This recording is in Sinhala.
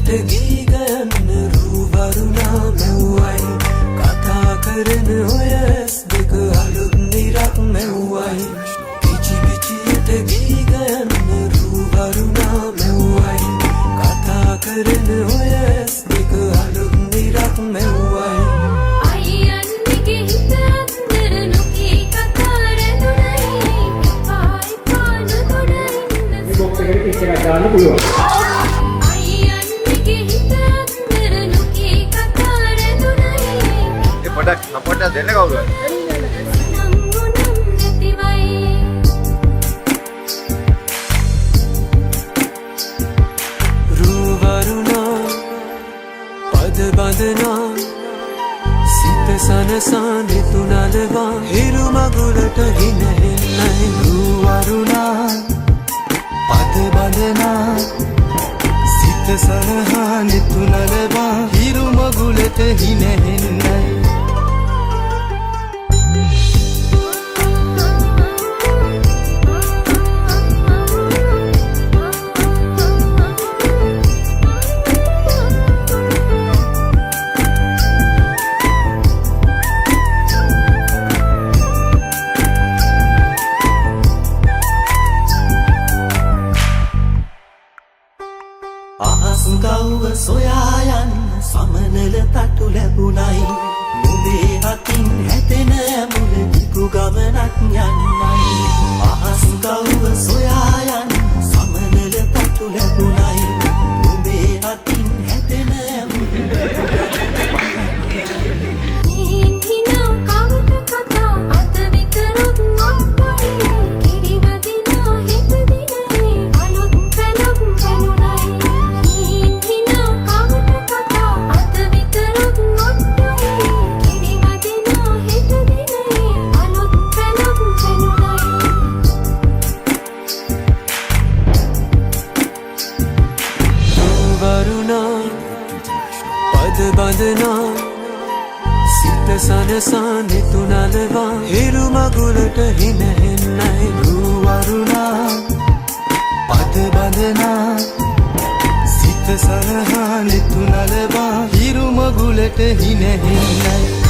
පිචියට ගී ගයන්න රූවරුණා මැව්වයි. කතා කරන ඔය ඇස් දෙක අලුත් නිරක් මැව්වයි. පිචි පිචියට ගී ගයන්න රූවරුණා මැව්වයි. කතා කරන ඔය ඇස් දෙක අලුත් නිරක් මැව්වයි. අයියන්ගේ හිත අතර නොකී කතා රැඳුනයි. එපා එපා නොතොර ඉන්න. මේ බොක්ස් එකට පිස් එකක් දාන්න පුළුවන්. අයියන්ගේ හිත අතර නොකී කතා රැඳුනයි. ඒ පොඩක් සපෝට් එකක් දෙන්න කවුරු හරි. නම්බුනම් නැතිවයි. රූවරුණා පද බඳනා සිත සනසා නිතු නලවා හිරු මගුලට හිනහෙන්නයි. රූවරුණා පද බඳනා සිත සනහා නිතු නලවා හිරු මගුලට හිනහෙන්නයි. අහස් ගව්ව සොයා යන්න සමනල තටු ලැබුණයි. නුඹේ අතින් හැදෙන ඇමුල දිගු ගමනක් යන්නයි. අහස් ගව්ව සොයා යන්න සමනල තටු ලැබුණයි. නුඹේ අතින් හැදෙන ඇමුල හිනා කවට කතා අත විතරක් අප්පයි. කිරි වදිනා හෙට දිනේ අලුත් පැලක් පැනුනයි. හිනා කවට කතා අත විතරක් අප්පයි. කිරි වදිනා හෙට දිනේ අලුත් පැලක් පැනුනයි. රූවරුණා පද බඳනා සිත සනසා නිතු නලවා හිරු මගුලට හිනහෙන්නයි. රූවරුණා පද බඳනා සිත සනහා නිතු නලවා හිරු මගුලට හිනහෙන්නයි.